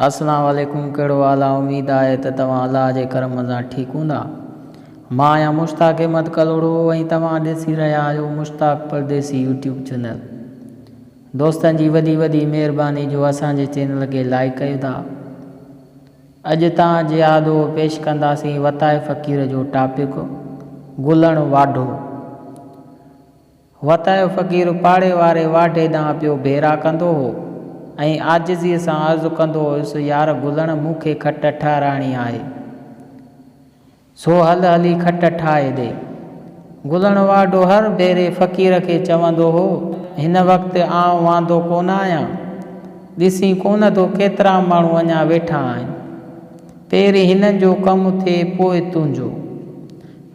اسلام عليڪم ڪهڙو حال آ اميد آهي ته توهان الله جي ڪرم سان ٺيڪ هوندا مان آهيان مشتاق احمد ڪلهوڙو ۽ توهان ڏسي رهيا آهيو مشتاق پرديسي يوٽيوب چينل دوستن جي وڏي وڏي مهرباني جو اسان جي چينل کي لائيڪ ڪيو ٿا اڄ توهان جي آڏو پيش ڪنداسين وتائي فقير جو ٽاپڪ گلڻ واڍو وتايو فقير پاڙي واري واڍي ڏانهن پيو ڀيرا ڪندو هو ۽ عاجزيء سان عرض ڪندو هيس، يار گلڻ مون کي کٽ ٺهرائڻي آهي، سو هل هلي کٽ ٺاهي ڏي. گلڻ واڍو هر ڀيري فقير کي چوندو هو، هن وقت آئون واندو ڪونه آهيان، ڏسين ڪونه ٿو ڪيترا ماڻهو اڃا ويٺا آهن. پهرين هنن جو ڪم ٿئي پوء تنهنجو.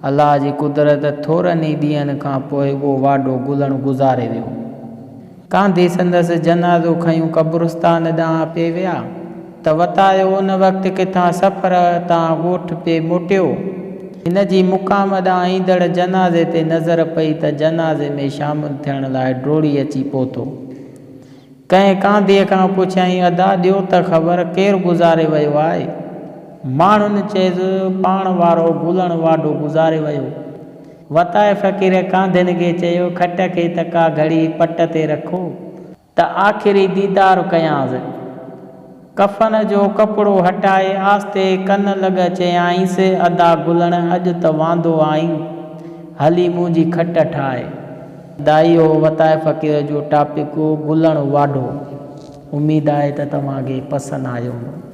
الله جي قدرت ٿورن ئي ڏينهن کان پوء اهو واڍو گلڻ گذاري ويو. ڪانڌي سندس جنازو کنيون قبرستان ڏانهن پئي ويا ته وتايو ان وقت ڪٿان سفر تان ڳوٺ پئي موٽيو. هن جي مقام ڏانهن ايندڙ جنازي تي نظر پئي ته جنازي ۾ شامل ٿيڻ لاء ڊوڙي اچي پهتو. ڪنهن ڪانڌيء کان پڇيائين، ادا ڏيو ته خبر، ڪير گذاري ويو آهي؟ ماڻهن چيس، پاڻ وارو گلڻ واڍو گذاري ويو. وتائي فقير ڪانڌين کي چيو، کٽ کي ته ڪا گهڙي پٽ تي رکو ته آخري ديدار ڪيانس. ڪفن جو ڪپڙو هٽائي آهستي ڪن لڳ چيائينس، ادا گلڻ اڄ ته واندو آهين، هلي منهنجي کٽ ٺاهه. دائي هو وتائي فقير جو ٽاپڪ گلڻ واڍو. اميد آهي ته توهان کي پسند آيو هوندو.